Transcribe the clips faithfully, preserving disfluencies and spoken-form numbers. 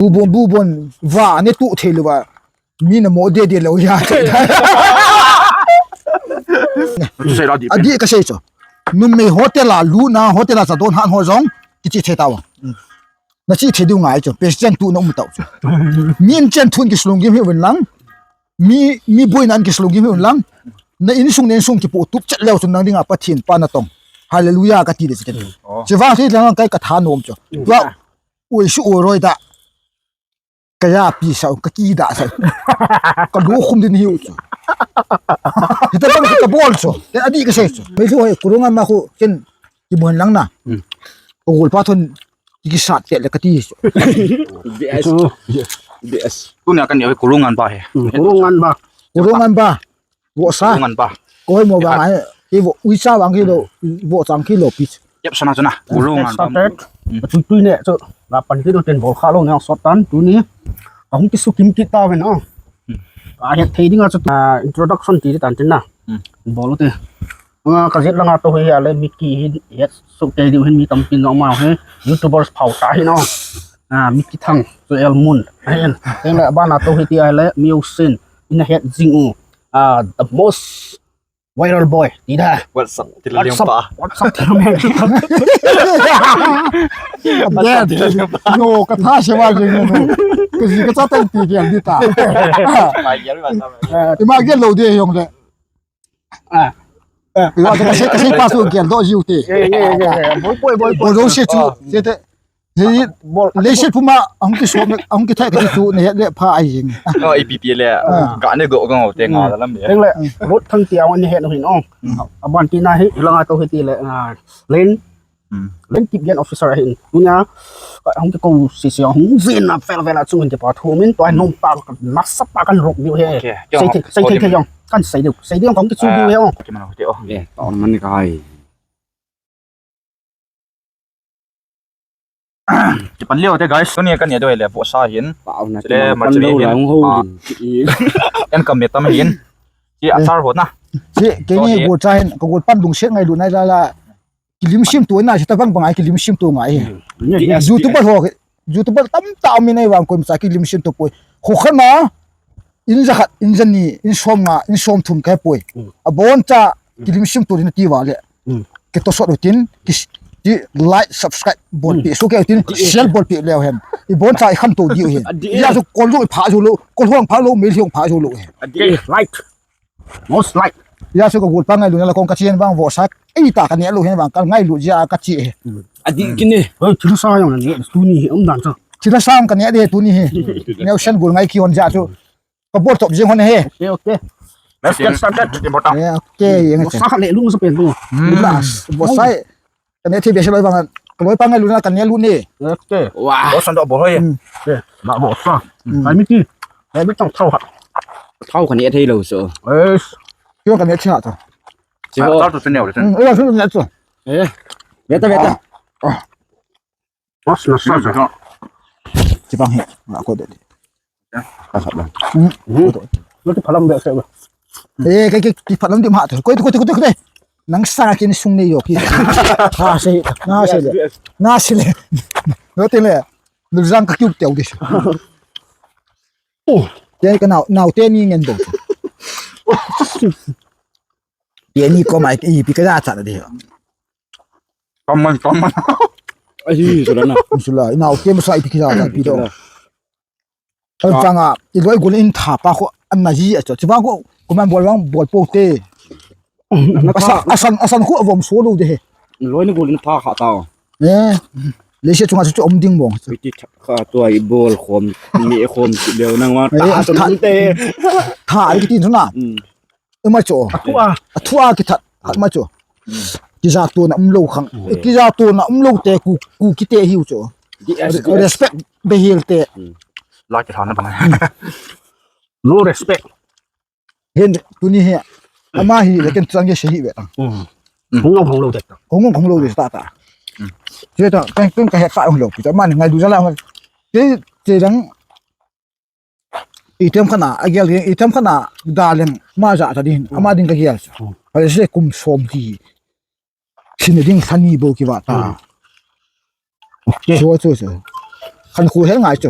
Bubon, bubon, va, ne tu thei lou va. Mi na mo de de lou ya. Sei la di pen. Adi kasei chu. Numei hotel a, luna hotel a cha don han ho jong. Kichi thei tao. Na chi thei diu ngai chu. President tu na um tao chu. Mi in chen thun kislung gim hi un lang. Mi, mi boina in kislung gim hi un lang. Na insung, na insung kipu tup chet leu chu nang dinga Pathen pa na tong. Hallelujah kati de chu. Oh. Chi va thei lang kai ka tha nom chu. Tua, ui su u roi da. Ka ya pi sau, ka ki da sau. Ka lu khum din hiu chu. Hita bang ka bol chu. Te adi kasei chu. Mei lu hoi, kurungan ma khu, ken, ki muan lang na. Ka gol pa thon, ki sat te le kati chu. B S. B S. Tunia kan ya kurungan ba he. Kurungan ba. Kurungan ba. Vohsa. Kurungan ba. Ko hoi mo ba ngai. Ki vo, uicha bang kilo, vo chang kilo pi. Yep, sana chuna. Kurungan ba. Tui tui ne chu. Na pan kilo ten bol kha lo ne sot tan tuni. Ka hung kisu kim kit ta ven o. A het thei dinga chu, a, introduction ti tan tin na. Bol u te. Nga ka jet langa to hi ale Mickey hi het su ke diu hin mi tam pin no ma he. YouTubers phau ta hi no. A, Mickey Thang, Joel Moon. Ahin. Teng le bana to hi ti ale Miu Sin. Ina het jing u. A, the most viral boy. Ti da. What's up? Ti le liang pa. What's up? Ti le liang pa. Dad. No, ka tha se wa jing no. Ka ji ka cha tan ti ke di ta. Ma gel ba sa. Ti ma gel lo de yong le. Ah. Wa ka sei, ka sei pa su gel do jiu te. Ye, ye, ye, ye. Boi, boi, boi, boi. Bol do se chu, se te. Ye, bol. Le se puma, ang ki so, ang ki thai ka chu ne le pha ai jing. Oh, A P P le. Ka ne go go te nga la lam le. Teng le, rot thang ti ang ne he no hin ong. Aban ti na hi, langa to hi ti le, ah, len. Len kip gen officer ahin. Tunia, hung ki ko si si hung vin na fel fel a chung hin ki pa thu min, tua nom ta, nasa ta kan ruk diu he. Okay, sei thei, sei thei thei jong. Kan sei diu, sei diu kong ki chu diu he ong. Okay, man, okay, oh. Eh, ta on man ka hai. Ki pan leo te guys, tunia kan ya doi le vohsa hin. Pa on na. Le ma chu hin. En kam me tam hin. Ki achar ho na. Ki, ke ni go cha hin, ko go pan dung se ngai lu nai la la. Kilim sim tu na, si ta bang bang ai kilim sim tu ngai. Yes, YouTuber ho, YouTuber tam ta mi nei vang koima cha kilim sim tu poi. Ho kha na, in ja khat, in ja ni, in som nga, in som thum kai poi. Abon cha kilim sim tu na ti va le. Ke to sot utin, ki, ki like, subscribe, bol pi, so ke utin, share bol pi leo hen. I bon cha i kham to diu hen. Ya so kol lo pha jo lo, kol hong pha lo, mei hong pha jo lo hen. Like. Most like. Ya so ka gol pa ngai lu na la kong ka chien bang vohsa. Ei ta ka ne lu hen bang ka ngai lu ja ka chi he. Adi kine. Oi, thil sa jong ne, tuni um dan sa. Thil sa ka ne de tuni he. Neo sen gol ngai ki hon ja chu. Ka bol top jing hon he. Okay, okay. Let's get started. Yeah, okay, yang sa ka le lu sa pen tu. Vohsa. Ka ne thi be se loi bang. Ka loi pa ngai lu na ka ne lu ni. Okay. Wow. Vohsa do bo hoi. Okay. Na vohsa. Ai mi ti. Ai mi tang thau ha. Thau ka ne thei lo so. Yes. Kyo ka ne thi ha to. Chi ho. Thau to se ne o le. Eh, la su ne to. Eh. Beta, beta. Os na sa sa. Chi bang he. Na ko de. Ka sa bang. Lo ti phalam be se ba. Eh, kai ki phalam di ma to. Koi, koi, koi, koi. Nang sa kin sung nei yo ki. Ha se, na se le. Na se le. Lo te le. Lu jang ka kiu teu di. Oh, te ka nau, nau te ni ngen do. Te ni ko mai ipi ka ja cha di. Kaman, kaman. Ai, sula na. Sula, nau te ma sa ipi ka ja cha pi do. An changa, i loi gol in tha pa kho an na ji a cho. Chi bang kho, kuman bol bang, bol po te. Asan, asan, asan kho vom so lo de he. Loi ni gol in tha kha ta. Eh. Le se chunga chu om ding bong. Pi ti kha tua i bol khom, mi khom ti leo nang wa. Eh, ta to tha, te. Tha ai ti chu na. Ima cho. A thu a. A thu a ki that. Hat ma cho. Ki ja to na um lo khang. Ki ja to na um lo te ku, ku ki te hiu cho. Respect be hil te. La ki tha na bang. No respect. Hen tuni he. Ama hi le ken chang ye se hi ve tang. Hung hung lo te. Hung hung lo te ta ta. Che ta, kan kan ka he ka hung lo. Ki ta man ngai du ja la. Te, te dang Itiham khat na, a gel ding, itiham khat na, da leng, ma ja ta ding, ama ding ka gel. Pale se kum som ti. Sin ding sani bo ki va ta. Chu, chu, chu. Khan khu hel ngai chu.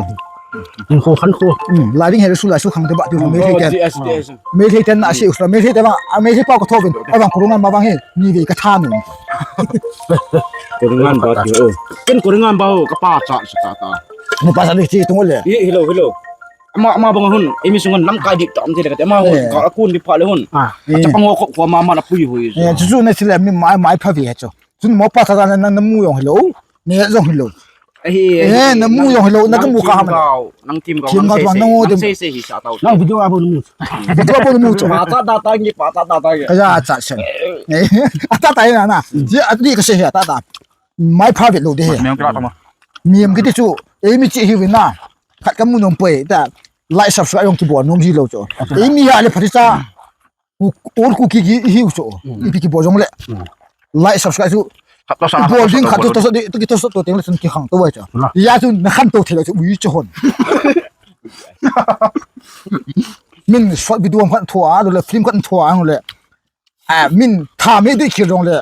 Hinkho khankho. Hmm, lai ding he su lai su khang te ba ti Meitei ten. Meitei ten na si usla Meitei te ba, a Meitei pa ko tho bin. A bang kurungan ma bang he, ni ve ka tha nu. Kurungan ba ti o. Ken kurungan ba o ka pa cha sa ta ta. Ni pa sa ni ti tung le. Ye, hello, hello. Ama, ama bang hun, emi sungan lam kai dik tam ti le ka te. Ama hun, ka kun di pa le hun. Ah, cha pang ho ko ma ma na pui hui. Eh, chu chu na si le mi mai mai pha vi he chu. Chun mo pa ta na na mu yong hello. Ne jong hello. Eh, na mu yong hello, na ka mu ka ham. Nang tim ka. Tim ka nang o de. Sei sei hi sa tau. Nang video abo mu. Video abo mu chu. Pa ta ta ta ngi pa ta ta ta. Ka ya cha sen. Eh, a ta ta na na. Ji a ni ka sei hi a ta ta. Mai pha ve lo de he. Miam kiti chu. Eh, mi chi hi ve na. Khat ka mu nom poi ta. Like subscribe yong ki bo nom ji lo chu. Eh, mi ya le pha ti cha. Ku-, ol Kuki ki hiu chu. Mm. Ipi kibol jong le. Mm. Like, subscribe chu. Khat to sa, kibol ding khat to, to sa, to, to sa, to teng le chun kikhang to vai chu. La. Ya chu na khan to thei le chu, ui chu hon. Min short video khat thua, le film khat thua le. A, min tha me di ki jong le.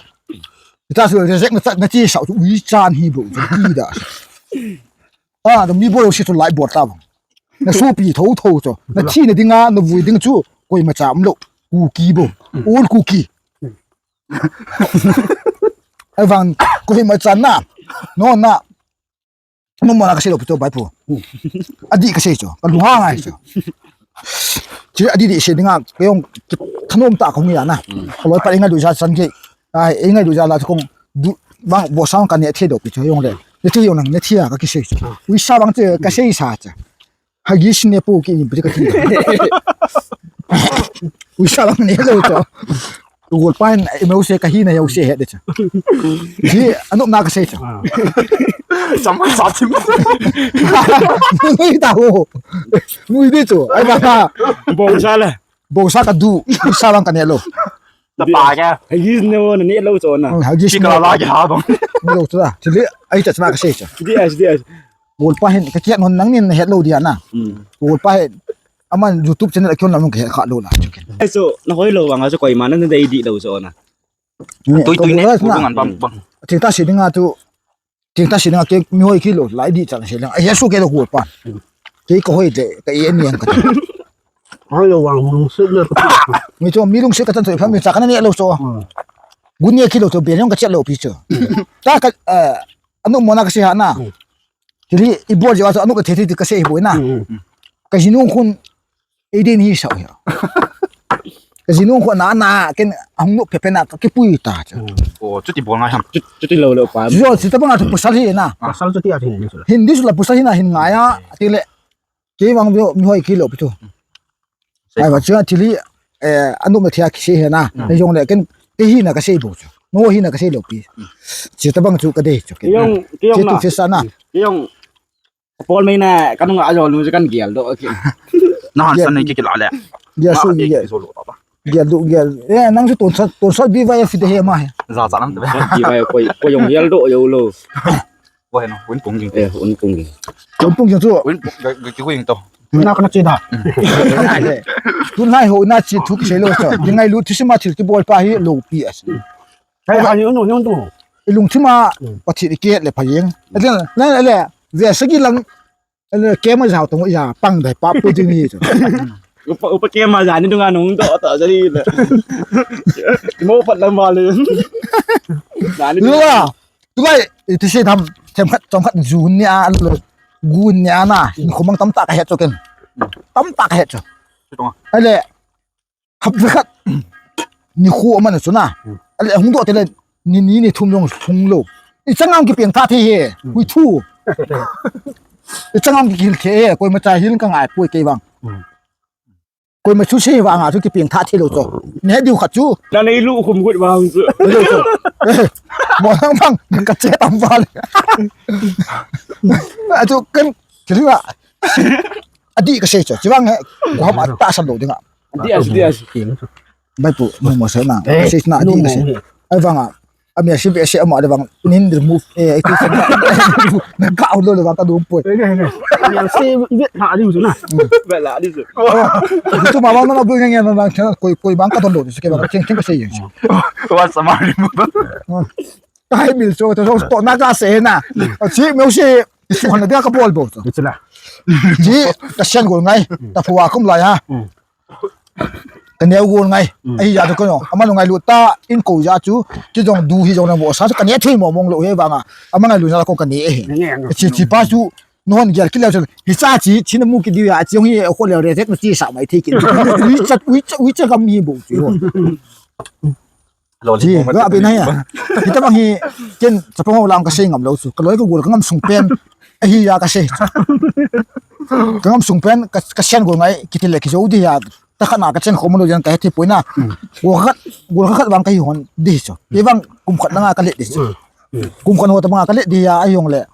Ita chu reject na, na chi sau chu, ui chan hi bo chu, ki da. A, da mi bol si chu like bol ta bang. Na sopi tho tho chu. Na thi na dinga, na vui ding chu. Koima cha um lo. Kuki bo. Ol Kuki. Ai vang, koima cha na. No na. No mo na ka sei lo pi chu bai pu. Adi ka sei chu. Ka lu ha ngai chu. Chi adi di sei dinga, ka yong thanom ta ka hung ya na. Ka loi pa inga du sa san ke. Ai, inga du sa la chu kong du, bang, bo sang ka ne the do pi chu yong le. Ne thi yong nang, ne thi a ka ki sei chu. Ui sa bang chu ka sei sa chu. Hagi sine po ki ni pi ka thi. Ui sa bang ne lo chu. Gol pa in, imo se ka hi na yau se he de chu. Ji, anop na ka sei chu. Sam sa chim. Ui ta ho. Ui de chu. Ai ba ka. Bo sa le. Bo sa ka du. Ui sa bang ka ne lo. Ta pa ka. Hagi ne wo ne lo chu na. Hagi sine. Ka la ki ha bang. Lo chu da. Chili, ai cha na ka sei chu. Di as, di as. Gol pa hin, ka kiat non nang nin het lo dia na. Gol pa hin, aman YouTube channel account lam ka het kha lo la chu ken. Ai so, na hoi lo wang a so koima na dei di lo so na. Tui tui ne, ko ngan bang bang. Thing ta si dinga tu, thing ta si dinga ke mi hoi ki lo, lai di chan si dinga. Ai, so ke lo gol pa. Ke ko hoi de, ka e ni ang ka. Hoi lo wang lung se le. Mi chu, mi lung se ka tan so, pha mi cha ka na ne lo so. Gun ye ki lo so, be long ka chet lo pi chu. Ta ka, eh, anu mo na ka si ha na. Chili, i bol jo, anu ka the the ka sei boi na. Ka jinung khun, i din hi sao ya. Ka jinung khun na, na, ken, ahung no pepe na, ka kipui ta cha. O, chuti bol ngai ham. Chuti lo lo pa. Jo, si ta bang a tu pasal hi na. Pasal chuti a hin. Hindi sula pasal hi na hin ngai a, ti le. Ke wang vio, mi hoi ki lo pi tu. Ai, va chu chili, eh, anu me thia ki sei he na. Jong le, ken, ke hi na ka sei bo chu. No hi na ka sei lo pi. Chi ta bang chu ka dei chu. Yong, yong na. Chi tu fesa na. Yong. Paul mai na, ka nung a jo nu kan gel do, okay. Na han san nei ki ki la le. Gel su gel. Gel do gel. Eh, nang chu ton sal, ton sal bi va ya fi de he ma he. Za za nang de. Bi va ya koi, koi yong gel do yo lo. Wai no, win pung jing. Eh, win pung jing. Win pung jing chu. Win pung, ga, ga, ki win to. Na ka na chi da. Tun lai ho na chi thu ki sei lo cha. Ni ngai lu thi sima thil ki bol pa hi lo pi as. Kai ha ni no no to. I lung thima pa thi ki le pa yeng. Le le le. Ve sa ki lang. Le ke ma jao tong ya pang dai pa pu ding ni chu. Upa, upa ke ma ja ni dunga nung do ta ja ni le. Mo pat lam ma le. Ja ni. Lu a. Tulai, iti se tham, them khat, chom khat, jun ni a, lo, gun ni a na, ni khumang tam ta ka het cho ken. Tam ta ka het cho. Ai le, hap khat, ni khu man cho na. Ai le, hung do te le, ni, ni, ni thum long, thum lo. I chang ang ki piang tha the he, hui thu. I chang ang ki hil the he, koi ma cha hil ka ngai pui kei bang. Koi ma chu se vang a chu ki piang tha thei lo chu. Ne diu khat chu. Na nei lu khum gut vang chu. Mo lang bang ka che tam val. A chu kan kri la. A di ka sei chu. Chi vang he. Ko ham a ta san lo ding a. Di as, di as. Bai pu mo mo se na. Sei na di ka sei. Ai vang a. Ami a si be se ama de bang nin remove, eh, itu na ka ulo le bang ka dum poi. Ami a si be na di usu na. Be la di usu. Itu ma bang na bu nge na na koi koi bang ka don lo se ke bang cheng cheng ka se yin. Wa sa ma remove. Kai mil so to to na ka se na. Si mo si Suhon na dia ka bol bol to. Ichila. Ji, ka sian gol ngai. Ta phuwa kum lai ha. Mm. Ka neo gol ngai. Mm. Ahi ya to ko no. Ama no ngailu ta in ko ya chu. Ki jong du hi jong na bo sa ka ne thei mo mong lo he ba nga. Ama ngailu na ko ka ne e he. Chi chi pa chu. Nuhon gel kit leu chun, hicha chi, chi namu kit diu ya, chi jong hi, khole re tek na chi sa mai thei kit. Uicha, uicha, uicha gam hi bou chu. Lo chi, lo ga be na ya. Hitabang hi, ken, chapang ho lang ka sei ngam lou chu. Ka loi ka gol ka ngam sung pen. Ahi ya ka sei. Ka ngam sung pen, ka, ka sian gol ngai, kiti le ki jou di ya. Ta khat na ka chen khom lou jan ka hethei poi na. Gol khat, gol khat vang ka hi hon di chu. Hi vang kum khat na nga ka le di chu. Kum khat ho tabang ka le di ya, ahi jong le.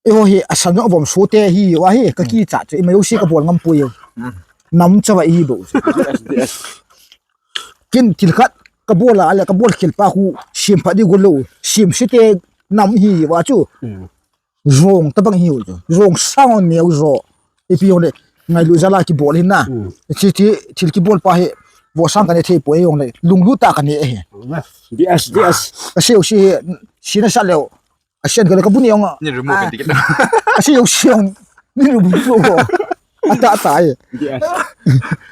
Eiho hi, a san jong a vom so te hi, wa hi, ka kicha chu, ima jouse ka bol ngam poi. Mm. Nam chauva hi bou. Yes, yes. Kin thil khat, ka bol a le, ka bol khel pa khu, sim pha di gol lou, sim si te nam hi wa chu. Mm. Jong tabang hi u chu. Jong sang neo jo. Ipi jong le, ngailu jal a kibol hi na. Mm. Chi chi, thil kibol pa hi, vo sang ka ne thei poi jong le, lunglut tah ka ne hi. Yes, yes. Ka sei u si hi, si na sa leu. A sian ka le ka bu ni ong a. Ni remove ti kita. A si yo si ong. Ni remove lo. Ata ata e. Yes.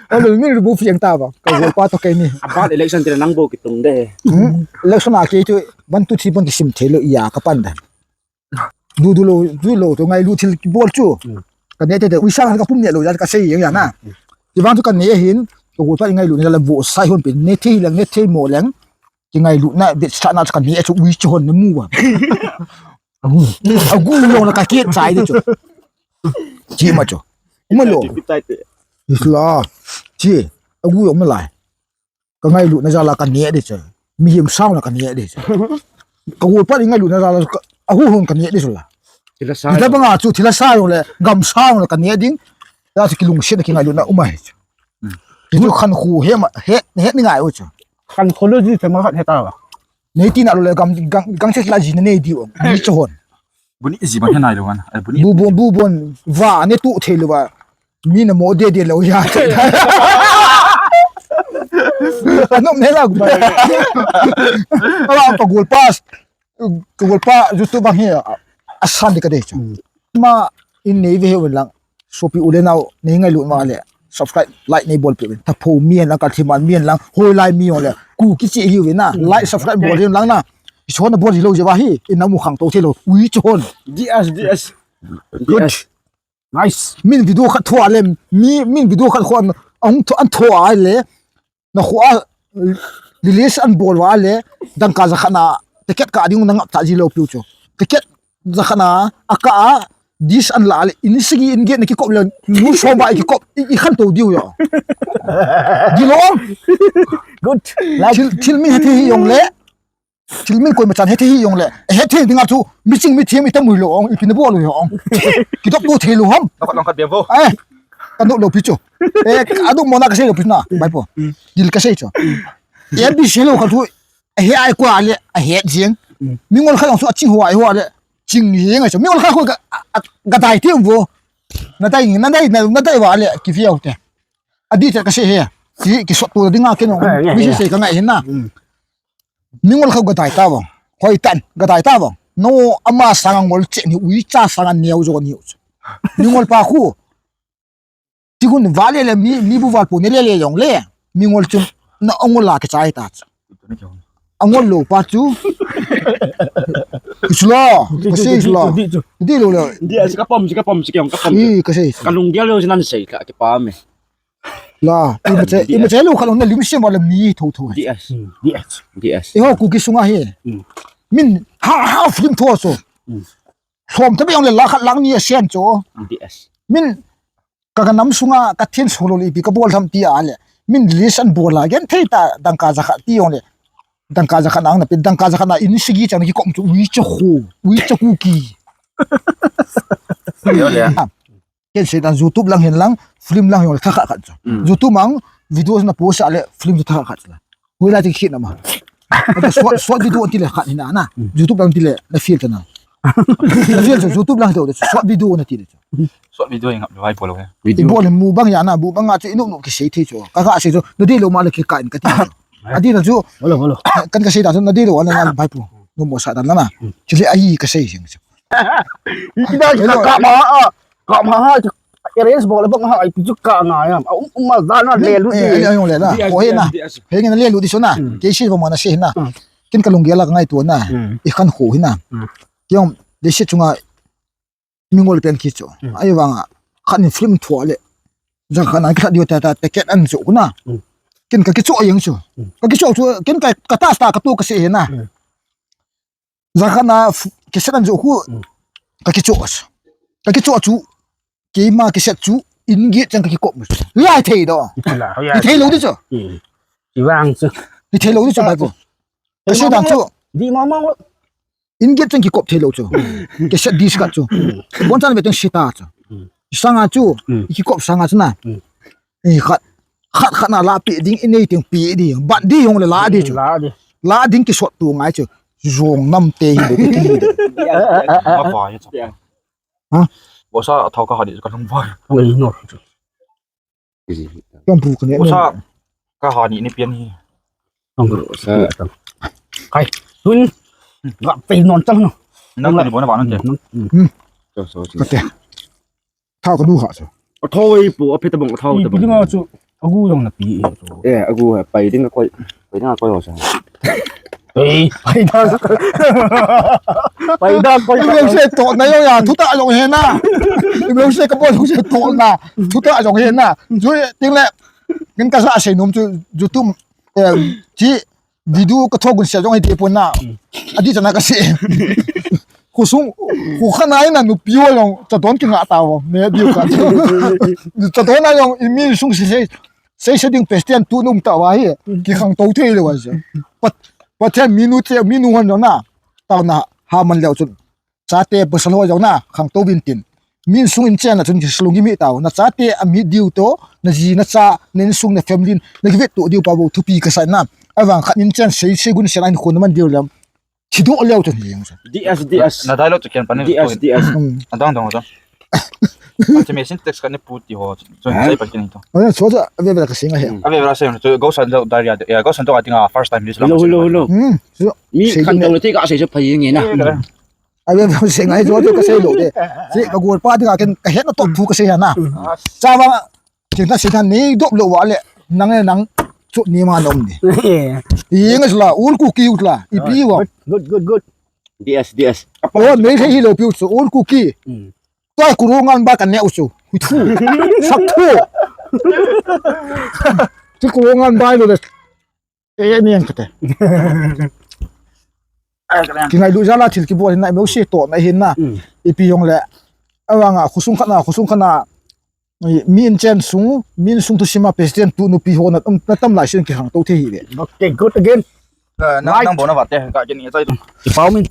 Alo ni remove yang ta ba. Ka gol pa to ke ni. About election tira nang bo kitung de. Hmm? Election a ke tu ban tu thi ban kisim thei lo ya ka pan da. Du du lo du lo to ngailu thil bol chu. Hmm. Ka ne te te uisa ka pum ne lo ya ka sei yang ya na. Ti bang tu ka ne hin. Ka gol pa ngailu ne la bo sai hon pe ne thei lang ne thei mo lang. Ki ngailutna, bit start na chu ka ne chu ui chu hon na mu a. Agu jong la ka kichai de chu. Chi ma chu. Uma lo. Isla. Chi. Agu jong ma lai. Ka ngailutna jal a ka ne de chu. Mihem sang la ka ne de chu. Ka gol pa ngailutna jal a ka, agu hon ka ne de chu la. Thila sa. Ita banga chu thila sa jong le gam sang la ka ne ding. Ya chu kilungset na ki ngailutna uma hi chu. Ki chu khan khu he ma, he, he ni ngai u chu. Khan khu lo ji te ma khat he ta ba. Nei ti na lo le gam, gam, gam se la ji na nei di u. Ni chu hon. Bu ni ji ban he nai lo wan. Ai bu ni. Bu bon, bu bon. Va ne tu thei lo ba. Mi na mo de de lo ya. Anom ne la gu ba. Ala pa gol pas. Ka gol pa YouTube bang hi, a, a san di ka de chu. Mm. Ma in nei ve he wen lang. Sopi u le nau, nei ngailut ma le. Subscribe, like nei bol pe wen. Tapho mi hen lang, Kalthiman mi hen lang, hoilai mi jong le. Kuki chi hi wen na. Mm. Like, subscribe bol hin lang na. Ichon na bol hi lo je ba hi. In na mu khang to thei lo. Ui chon. Yes, yes. Good. Yes. Nice. Min video khat thua le, mi, min video khat khua an, an thua le, na khua, release an bol va le, dangka jakhat na, ticket ka ding na ngap ta ji lo piu chu. Ticket jakhat na, a ka a, dis an la le, in sigi in get na kikop le, lu som ba kikop, i, i khan to diu yo. Di lo. Good. Like. Thil, thil min he thei hi jong le. Thil min koima chan he thei hi jong le. He thei ding a chu, mi ching mi thim i ta mui lo ong, i pin bo lo ong. Ki dok tu thei lo ham. Nokhat nokhat be vo. Eh. Ka nok lo pi chu. Eh, a dok mo na ka sei lo pi na. Bai po. Dil ka sei chu. E bi sei lo kha chu. A he ai kwa le, a he jing. Mi ngol kha jong chu a ching ho ai ho le. Ching jing ai chu. Mi ngol kha ko ka, a, a, ka dai ti vo. Na dai, na dai, na, na dai va le, ki fiau te. A di te ka sei he. Ki, ki sot tu ding a ke no. Mi sei sei ka ngai hin na. Mi ngol kha ga dai ta vang. Hoi tan, ga dai ta vang. No ama sanga ngol che ni uicha sanga neo jo ni u. Mi ngol pa khu. Ti hun va le le mi, mi bu val pu ne le le jong le. Mi ngol chu na ngol la ke chai ta chu. Angol lo pa chu. Islo, ka sei islo. Di lo le. Di as ka pom, ka pom, ka pom. Ka lunggel lo nan sei ka ke pa me. La, ima che, ima che lo khalou na lim siam wala mi tho tho. Yes. Yes. Yes. Eiho Kuki sunga hi. Mm. Min ha ha film tho so. Mm. Som ta be ong le la khat lang ni a sian cho. Yes. Min ka ka nam sunga ka thin solo le ipi ka bol tham ti a le. Min list an bol la gen thei ta dangka jakhat ti ong le. Dangka jakhat nang na pe dangka jakhat na in sigi chang ki kom chu ui cha ho. Ui cha Kuki. Yo le. Ken sei dan YouTube lang hin lang, film lang hin lang, tha khat khat chu. Mm. YouTube ang video na post a le, film chu tha khat khat chu la. Hoilai ti khit na ma. Ata short, short video ti le khat hin na na. Mm. YouTube lang ti le, na feel ta na. Na feel chu YouTube lang to, short video na ti le chu. Short video ngap vai bol he. Video. I bol mu bang ya na, bu bang a chu inu nu ki sei thei chu. Ka ka sei chu, na dei lo ma le ki ka in ka ti chu. Adi na chu. Bolo, bolo. Kan ka sei da chu, na dei lo na na bai pu. No mo sa dan la na. Mm. Chu le ai ka sei sing chu. Ida kita ka ma ha, ka ma ha, arrange bol bang ha, ai pi chu ka nga ya. Um, um ma da na le lu di. Eh, ai, ai, le la. Di, ai, ko he na. Di, ai, di. He na le lu di so na. Hmm. Ke si bo ma na si na. Hmm. Kin ka lunggel a ka ngaito na. Hmm. I khan ho hi na. Hmm. Kiong, le si chunga mi ngol pen ki chu. Hmm. Ai vang a, khan film thua le. Jang khan a ki khat dio ta ta, ta ket an chu ku na. Hmm. Kin ka ki chu yang chu. Hmm. Ka ki chu chu, kin ka, ka ta sta ka tu ka si he na. Hmm. Jang khan a f-, cassette an jo khu. Hmm. Ka kicho as. Ka kicho chu. Keima cassette chu. Inge chang ka kikop. Lai thei do. Lai, lai. Hi thei lo di chu. Hmm. Hi vang chu. Hi thei lo di chu, bai ko. Ka si dan chu. Di ma ma. Inge chang kikop thei lo chu. Cassette disc khat chu. Bon chan ve teng si ta chu. Hmm. Sanga chu. Hmm. Kikop sanga chu na. Hmm. I khat, khat khat na la pi ding, i nei teng pi ding, bat di hong le la di chu. La di. La ding kisot tu ngai chu. Jong nam te hi lo ki ti. Ma va ya cha. Ha? Bo sa thau ka ha di ka thang va. Oi, no. Tong pu ka ne. Bo sa ka ha ni ni pian hi. Tong sa. Kai. Tun. Ga pe non chang no. Nang ni bo na ba nang te. Hmm. Ka te. Thau ka nu kha chu. A thau ei pu, a phe ta bang, a thau ta bang. Pi ding a chu, a gu jong na pi e chu. Eh, a gu he, pai ding a koi, pai ding a koi ho sa. Ei, pai da. Pai da, pai da. Jong se to na jong ya, thu ta jong he na. Jong se ka bo jong se to na. Thu ta jong he na. Ju ting le, ngin ka sa sei nom chu, ju tum, eh, chi, video ka thok gun sia jong hi ti pon na. Hmm. Adi chana ka se. Khosung, kho khan a ina nupi ho jong, chadon ki nga ta ho. Me diu ka. Chadon a jong, i mi sung se se, se se ding Pathian tu num ta va hi. Hmm. Ki khang to thei le va se. Pat, Pathian mi nu che, mi nu hon jong na. Tao na, ha man leo chun. Chate pasal ho jong na, khang to vin tin. Min sung in chen na chun kisalung i mi tao. Na chate a mi diu to, na ji na cha, na insung na family, na kivet to diu pa bo thupi ka sa na. Avang khat in chen sei, sei gun sei na in khun man diu lam. Thi do leo chun hi jong sa. D S, D S. Na dialogue chu ken pan ni D S, to. D S. Hmm. Adang dang dang. Ache me sin text ka ni pu ti ho. Chu sai pa kin to. Oi, so cha, ave ave ka sing a he. Hmm. Ave ave sai to, go san do diary a, ya, go san do a ting a first time this long. Hello, hello, hello. Hmm. So, mi sei khan din to le. Le te ka sei so pa yin nge na. Eh, ka. Ave ave se ngai jo jo ka sei lo de. Si ka gol pa ding a ken ka het na top thu ka sei na. Chawa, ken ta sei than ni dop lo wa le. Nang le nang chu ni ma nom ni. I ngas la, ul ku ki ut la. I pi wa. Good, good, good, good. D S, D S. Oh, me sei hi lo pi ut so, ul ku ki. Hmm. Tua kuru ngan ba kan ne u so. Hu thu. Sap thu. Ti kuru ngan ba lo de. E, e, niang kate. Ai, ka niang. Kingai lu jala thil kibol hin na, meu si to na hin na. Mm. Ipi jong le. Awang a, khosung khat na, khosung khat na. I, mi in chen sung, mi in sung tu sima president tu nupi ho na, um, na tam lai sin ki hang to the hi le. Okay, good again. Eh, nang, right. Nang bo na va te, ka kin ni chai tu. Ki pau min.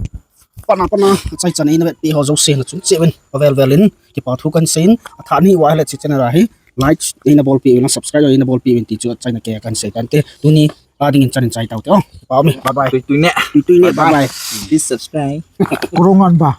Pana, pana, chai chan ina vet pi ho jo se na chung che ven. Avel vel in, ki pa thu kan sein. Atha ni wa le chi channel a hi. Like, ina bol pi uvin, subscribe, ina bol pi uvin, ti chu achaina ke kan sei tante. Tuni, a ding in chan in chai tau te. Oh, pa mi, bye bye. Tui tui ne. Tui tui ne, bye bye. Please subscribe. Kuru ngan ba.